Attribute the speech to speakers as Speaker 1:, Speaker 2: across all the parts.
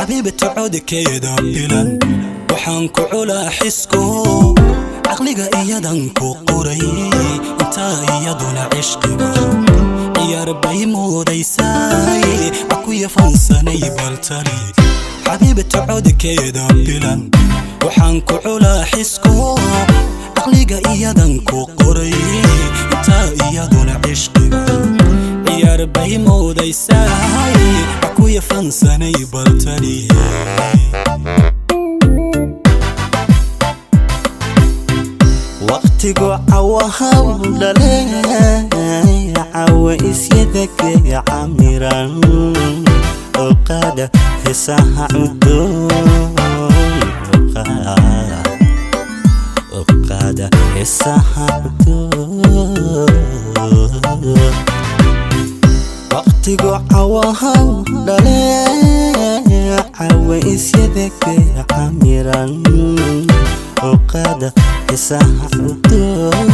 Speaker 1: Xabiibta codkeeda bilan waxaan ku culaa xisku, caqliga iyadan ku qoray, intaa iyaduna cishqiga ciyaar bay moodaysaay. Akuya fansanay baltali. Xabiibta codkeeda bilan waxaan ku culaa xisku, caqliga iyadan ku qoray, intaa iyaduna cishqiga ciyaar bay moodaysaay. Akuya fansanay baltali.
Speaker 2: Waqtigu cawahaw dhale, cawa isyadake camiran oo qaada heesaha cudoon, oo qaada heesaha cudoon. Waqtigu cawahaw dhale, cawa isyadake camiran oo qaada heesaha cudoon,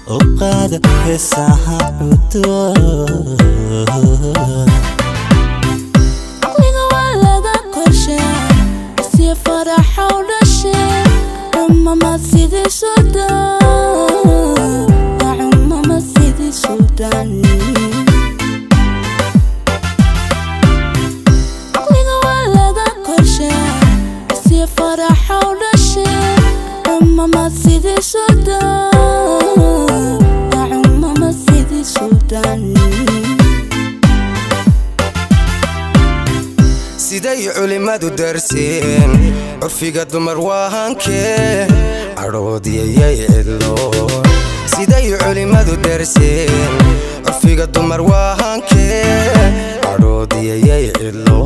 Speaker 2: oo qaada heesaha cudoon.
Speaker 3: Caqliga waa laga korshaa si faraxow dhashe. Cumama sidii suldaan, cumama sidii suldaan. Caqliga waa laga korshaa si faraxow dhashe. Cumama sidii suldaan, cumama sidii suldaan.
Speaker 4: Siday culimmadu darseen, curfiga dumar waa hankee, cadhoodiyayay cidlo. Siday culimmadu darseen, curfiga dumar waa hankee, cadhoodiyayay cidlo.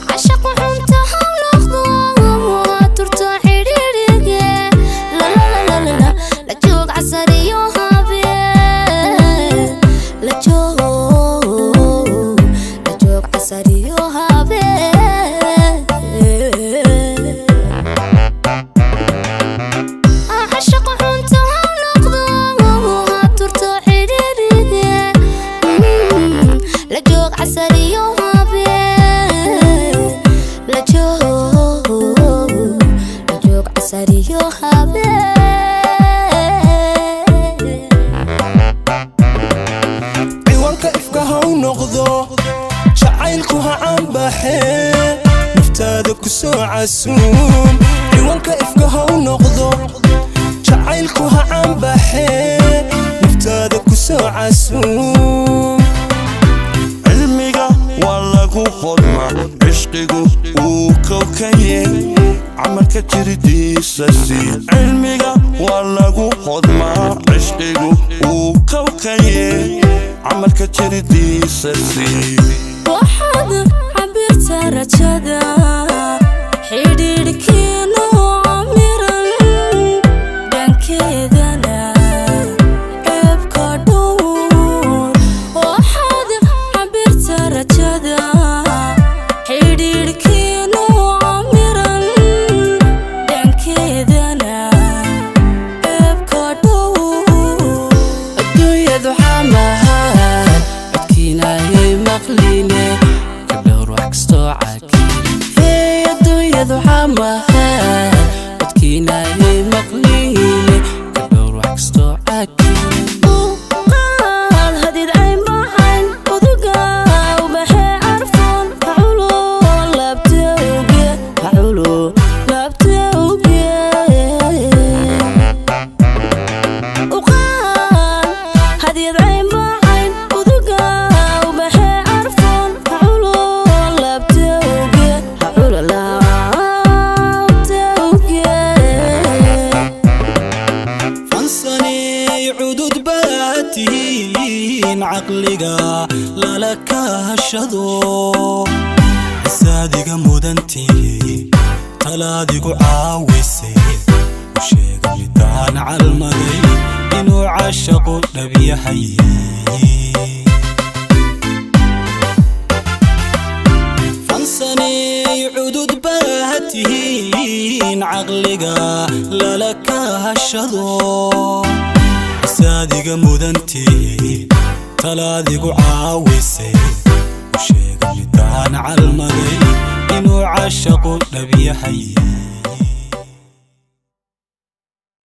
Speaker 3: Cashaqu xunta haw noqdo, waa turto xidhiidhige. Lalalala, la joog casariyo habeen, la joog, la joog casariyo habeen. Cashaqu xunta haw noqdo, waa turto xidhiidhige. La joog casariyo habeen, la joog, la joog casariyo habeen.
Speaker 1: Ciwaanka ifka ha u noqdo, jacaylku ha caanbaxee, naftaada ku soo casuum. Ciwaanka ifka ha u noqdo, jacaylku ha caanbaxee, naftaada ku soo casuum.
Speaker 5: Cilmiga waa lagu hodma, cishqigu wuu kowkaye, camalka jiridiisa sii. Cilmiga waa lagu hodmaa, cishqigu wuu kowkaye, camalka jiridiisa sii.
Speaker 3: Waxaad cabirta rajada xidhiidhkiinu camiran, dhankeedana ceebka dhowr. Waxaad cabirta rajada xidhiidhkiinu camiran, dhankeedana ceebka dhowr.
Speaker 6: Adduunyadu xamahan codkiinayay maqline, ka dhowr wax kastoo cakiin. Hey, adduunyadu xamahan codkiinayay maqline, ka dhowr wax kastoo cakiin.
Speaker 3: Uqaad hadid caynbacayn uduga ubaxee carfoon, haculo laabtewge, haculo laabtewge. Uqaad hadid caynbacayn uduga ubaxee carfoon, haculo laabtewge, haculo laabtewge.
Speaker 1: Fansaney cudud baad tihiin, caqliga lala kaashado, cisaadiga mudantihi, talaadigu caawisay. U sheega midaan calmaday inuu caashaqu dhab yahay. Fansaney cudud baad tihiin, caqliga lala kaashado. Talaadiga mudantii, talaadigu caawisay, u sheega midaan calmaday inuu caashaqu dhab yahay.